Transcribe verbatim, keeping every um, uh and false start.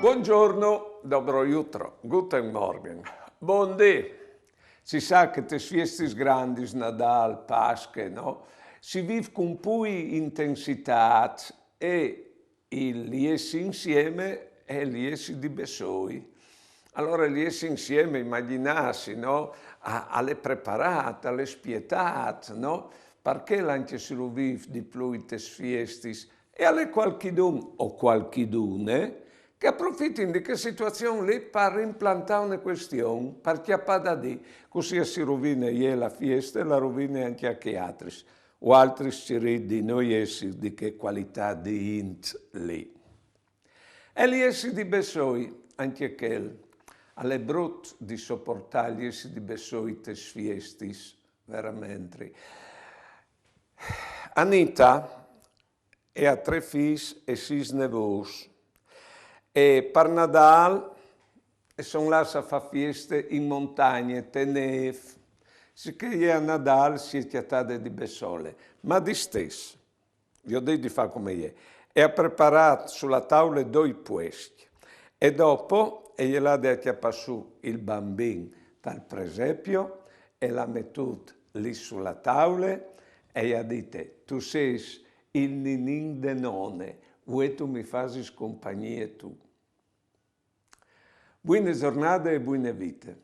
Buongiorno, dobro jutro, guten Morgen, bundì. Si sa che tes fiestis grandis, Nadâl, Pasche, no? Si vîf cun plui intensitât e il jessi insiemi e il jessi di bessôi. Alore il jessi insiemi, imagjinâsi, no? Al è preparât, al è spietât, no? Parcè ancje si lu vîf di plui tes fiestis. E al è cualchidun o cualchidune che a profitin di chê situazion li par implantâ une cuestion, par cjapâ da dî, cussì si ruvine jê la fieste, la ruvine ancje a chei altris. Vualtris cirît di no jessi di chê cualitât di int li. E il jessi di bessôi, ancje chel, al è brut di soportâ il jessi di bessôi tes fiestis, verementri. Anita e à trê fîs e sîs nevôts. E par Nadâl e son lâts a fâ fieste in montagne, te nêf. Sichè jê a Nadâl si è cjatade di bessole, ma distès, jo o dîs di fâ come jê, e à preparât su la taule doi puescj. E dopo e je lade a cjapâ sù il bambin dal presepio e lu à metût li su la taule e i à dite: tu sês il ninin de none, vuê tu mi fasis compagnie tu. Buine zornade e buine vite.